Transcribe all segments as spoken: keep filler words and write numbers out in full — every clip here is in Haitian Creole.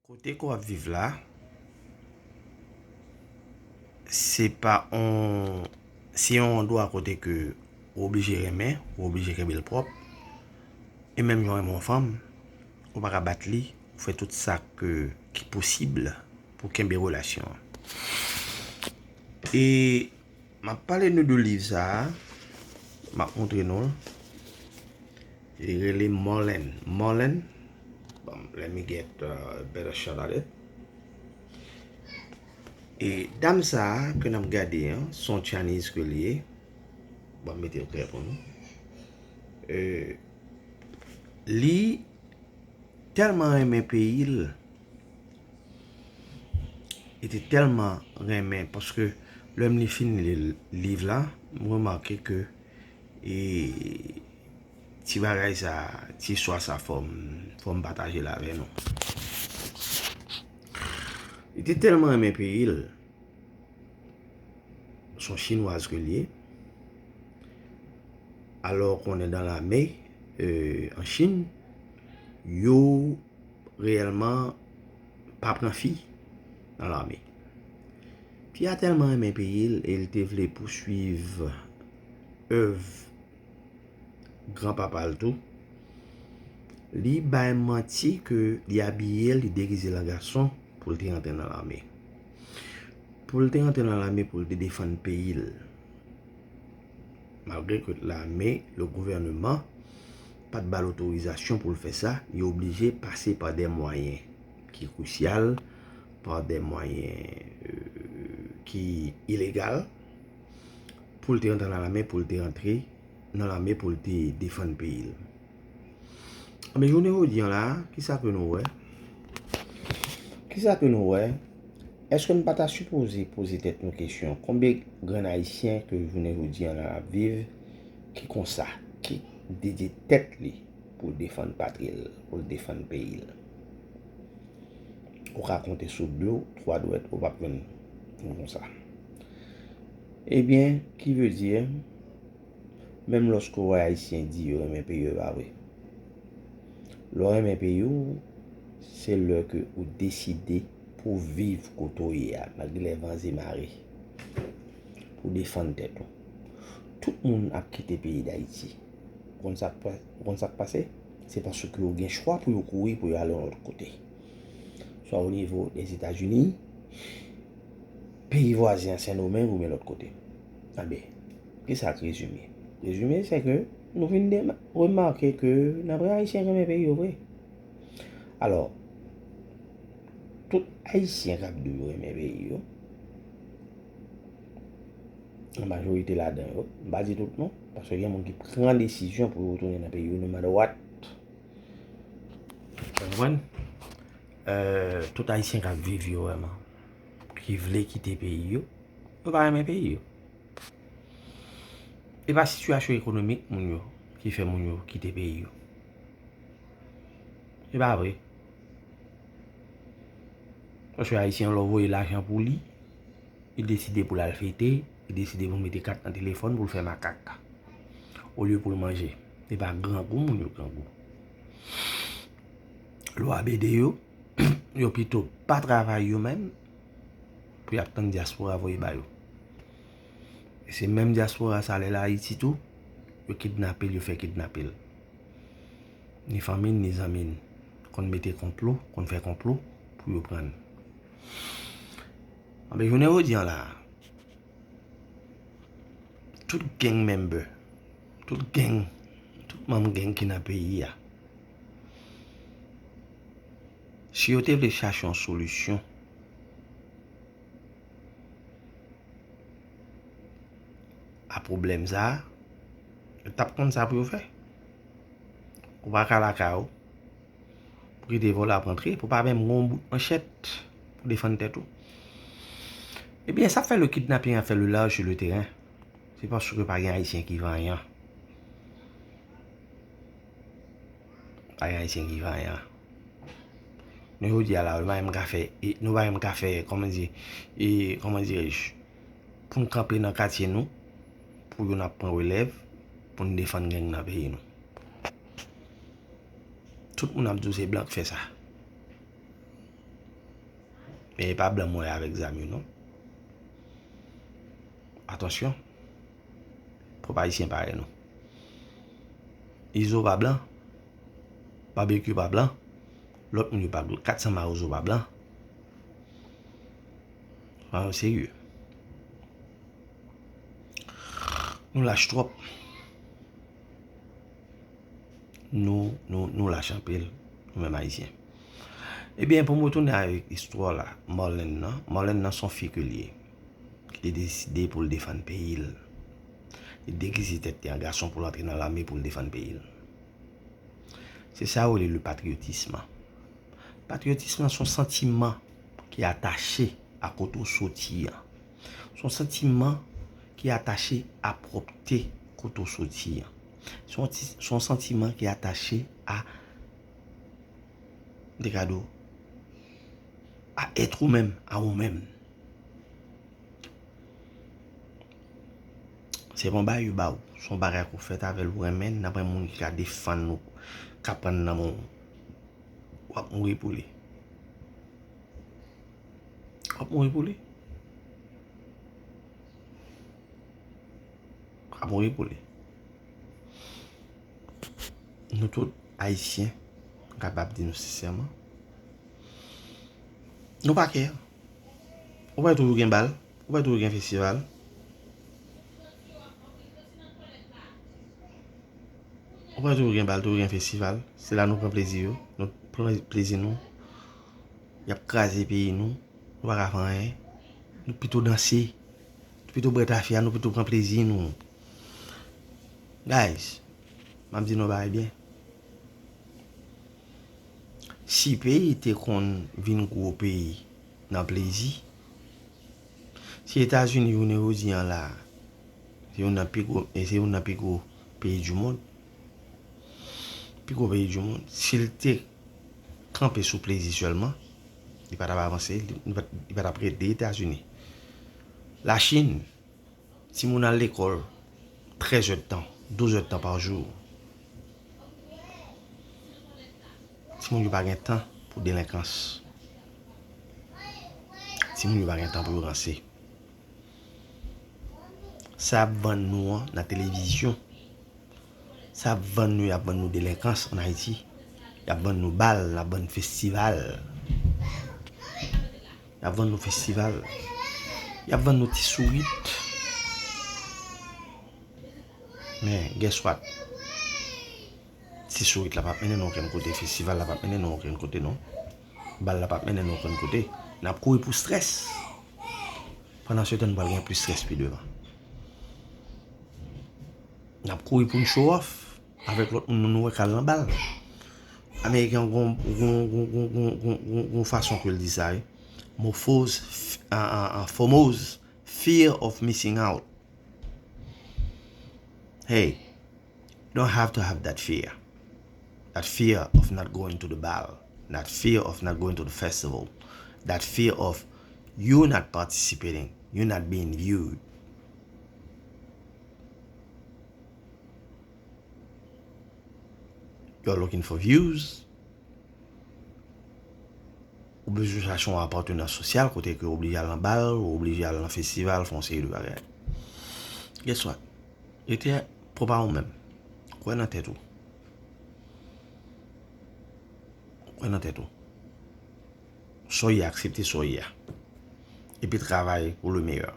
Kote ke w ap viv la, se pa on, se yon andwa kote ke ou oblije renmen, ou oblije kenbe l pwòp. E menm jan w renmen yon fanm, ou pa ka bat li, ou fè tout sa ke, ki posib pou kenbe relasyon an. E m ap pale nou de liv sa a, m ap montre nou l. Li rele Mullen. Mullen. Bon, let me get a better shot at it. E dam sa a ke n ap gade an, se yon Chinese ke li ye. Bon, m mete l klè pou nou. E, li tèlman renmen peyi l, li te tèlman renmen, paske lè m li fin li liv la, m remake ke, e, ti bagay sa, ti istwa sa, fò m, fò m pataje l avè nou. Li te tèlman renmen peyi l, se yon chinwaz ke li ye. Alò konnen dan lame, e, an Chin, yo reyèlman pa pran fi nan lame. Fi a tèlman renmen peyi l e l te vle pouswiv èv granpapa l tou. Li bay manti ke li abiye l, li degize l an gason pou l te rantre nan lame. Pou l te rantre nan lame pou l te defann peyi l. Malgre ke lame, le gouvèneman, pa t ba l otorizasyon pou l fè sa, li oblije pase pa de mwayen ki krisyal, pa de mwayen, e, ki ilegal, pou l te rantre nan lame, pou l te rantre nan lame, pou l te defann peyi l. Anben, jounen jodi an la, kisa ke nou wè? Kisa ke nou wè? Èske n pa ta sipoze poze tèt nou kesyon, konbyen grenn Ayisyen ke jounen jodi an la ap viv ki konsa, ki dedye tèt li pou l defann patri l, pou l defann peyi l? Ou ka konte sou de w, twa dwèt, ou p ap jwenn moun konsa. Ebyen, ki vle di, menm lòske w wè Ayisyen di yo renmen peyi yo, e pa vre. Lè w renmen peyi w, se lè ke ou deside pou w viv kote w ye a, malgre lè van e mare, pou w defann tèt ou. Tout moun ap kite peyi Dayiti. Ou konn sa k pa-, ou konn sa k pase? Se paske yo gen chwa pou yo kouri, pou yo ale yon lòt kote. Swa o nivo Dèzetazini, peyi vwazen an, Sendomeng oubyen lòt kote. Anben, kisa k rezime? Rezime, se ke nou vin dema-, remake ke nan vre Ayisyen renmen peyi yo vre. Alò, tout Ayisyen k ap di yo renmen peyi yo, majorite ladan yo, m pa di tout non, paske gen moun ki pran desizyon pou yo retounen nan peyi yo, no matter what. Ou konprann? Euh, tout Ayisyen k ap viv yo vrèman, ki vle kite peyi yo, yo pa renmen peyi yo. E pa sitiyasyon ekonomik moun yo ki fè moun yo kite peyi yo. E pa vre. Paske Ayisyen an, lè w voye lajan pou li, li deside pou l al fete, li deside pou l mete kat nan telefòn pou l fè makak, olye pou l manje. E pa grangou moun yo grangou. Lè w ap ede yo, yo pito pa travay yo menm, pou y ap tann dyaspora voye ba yo. E se menm dyaspora sa, lè l Ayiti tou, yo kidnape l, yo fè kidnape l. Ni fanmi n, ni zanmi n. Konn mete konplo, konn fè konplo pou yo pran n. Anben, jounen jodi an la, tout gang member, tout gang, tout manm gang ki nan peyi a, si yo te vle chache yon solisyon a pwoblèm sa a, yo t ap konn sa pou yo fè. Ou pa ka lakay ou, pou kite vòlò ap rantre, pou pa menm gen yon bout manchèt pou defann tèt ou. Ebyen, sa fè le kidnapping a fè le large sur le terrain. Se paske pa gen Ayisyen ki vanyan. Pa gen Ayisyen ki vanyan. Nou jodi a la, nou pa menm ka fè, e, nou pa menm ka fè, kòman di, e, kòman dirais-je, pou n kanpe nan katye nou, pou yo n ap pran relèv, pou n defann gang nan peyi nou. Tout moun ap di w se blan k fè sa. Men e pa blan m wè avèk zam yo non. Atansyon. Pwòp Ayisyen parèy nou. Izo pa blan. Babekyou pa blan. Lòt moun yo pa blan. Kat san Mawozo pa blan. An serye. Nou lach twòp. Nou, nou, nou lach anpil, nou menm Ayisyen. Ebyen, pou m retounen avèk istwa la, Marlène nan, Marlène nan se yon fi ke l ye. Li deside pou l defann peyi l. Li degize tèt li an gason pou l antre nan lame pou l defann peyi l. Se sa yo rele le patriotisme. Patriotisme se yon santiman ki atache a kote w soti an. Se yon santiman ki atache a pwòpte kote w soti an. Se yon ti, se yon santiman ki atache a, m te ka di w, a èt ou menm, a ou menm. Se pa yon bagay yo ba w. Se yon bagay ke w fèt avè l, ou renmen l, nan pwen moun ki ka defann ou, k ap pran nan men w. W ap mouri pou li. W ap mouri pou li. W ap mouri pou li. Nou tout Ayisyen, m kapab di nou sensèman, nou pa kè. Ou pa toujou gen bal, ou pa toujou gen festival. Ou pa toujou gen bal, toujou gen festival. Se la nou pran plezi yo. Nou pran plezi nou. Y ap kraze peyi nou. Nou pa ka fè anyen. Nou pito danse. Nou pito bwè tafya, nou pito pran plezi nou. Guys, m ap di nou bagay byen. Si peyi te konn vin gwo peyi nan plezi, si Etazini jounen jodi an la, se youn nan pi gwo, e se youn nan pi gwo peyi di mond, pi gwo peyi di mond, si l te kanpe sou plezi sèlman, li pa t ap avanse, li, li pa t, li pa t ap rete Etazini. Lachin, timoun al lekòl trèz èdtan, douz èdtan pa jou. Timoun yo pa gen tan pou delenkans. Timoun yo pa gen tan pou yo ranse. Sa y ap vann nou an nan televizyon. Sa y ap vann nou, y ap vann nou delenkans ann Ayiti. Y ap vann nou bal, y ap vann festival. Y ap vann nou festival. Y ap vann nou ti sourit. Men, guess what? Ti sourit la p ap mennen nou okenn kote, festival la p ap mennen nou okenn kote non. Bal la p ap mennen nou okenn kote. N ap kouri pou strès. Pandan se tan, nou pral gen plis strès pi devan. N ap kouri pou n show off avèk lòt moun nou, nou wè k al nan bal. Ameriken an gon, gon, gon fason ke l di sa, wi. Mo foz, f-, an, an, an, fomoz, fear of missing out. Hey, you don't have to have that fear. That fear of not going to the bal, that fear of not going to the festival, that fear of you not participating, you not being viewed. You're looking for views. Ou bezwen chache yon apatenans sosyal kote ke ou oblije al nan bal, ou oblije al nan festival, fè yon seri de bagay. Guess what? Rete pwòp a ou menm. Kwè nan tèt ou. Kwè nan tèt ou. Sa w ye a, aksepte sa w ye a. Epi travay pou le meilleur.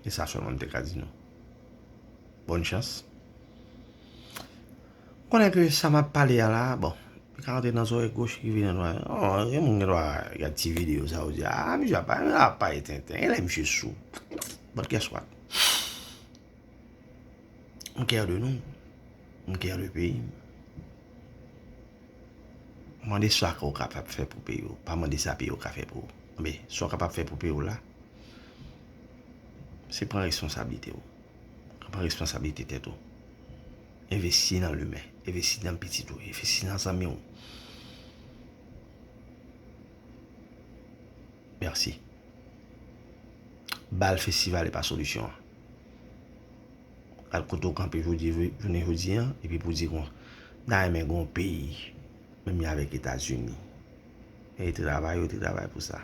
E sa sèlman m te ka di nou. Bòn chans. Konnen ke sa m ap pale a la, bon, li ka rantre nan zòrèy goch, rive nan dwat. Oh, gen moun gen dwa gad ti videyo sa yo di, ah, misye ap pale, ap pale tenten, genlè misye sou. But guess what? M kè de nou. M kè de peyi m. Mande sa ke w kapab fè pou peyi w. Pa mande sa peyi w ka fè pou ou. Men, sa w kapab fè pou peyi w la, se pran responsablite w. Pran responsablite tèt ou. Envesti nan limen. Envesti nan pitit ou. Envesti nan zanmi w. Mèsi. Bal, festival e pa solisyon an. Al kote w kanpe jodi, jounen jodi an, epi pou di kon, m ta renmen gen yon peyi, menm jan avèk Etazini. E travay, yo te travay pou sa.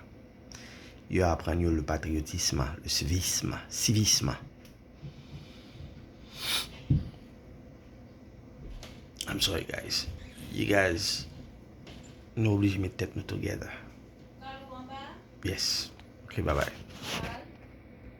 Yo aprann yo le patriotisme, le civisme, civisme. I'm sorry, guys. You guys, nou oblije met tèt nou together. Yes. Ok, bye bye.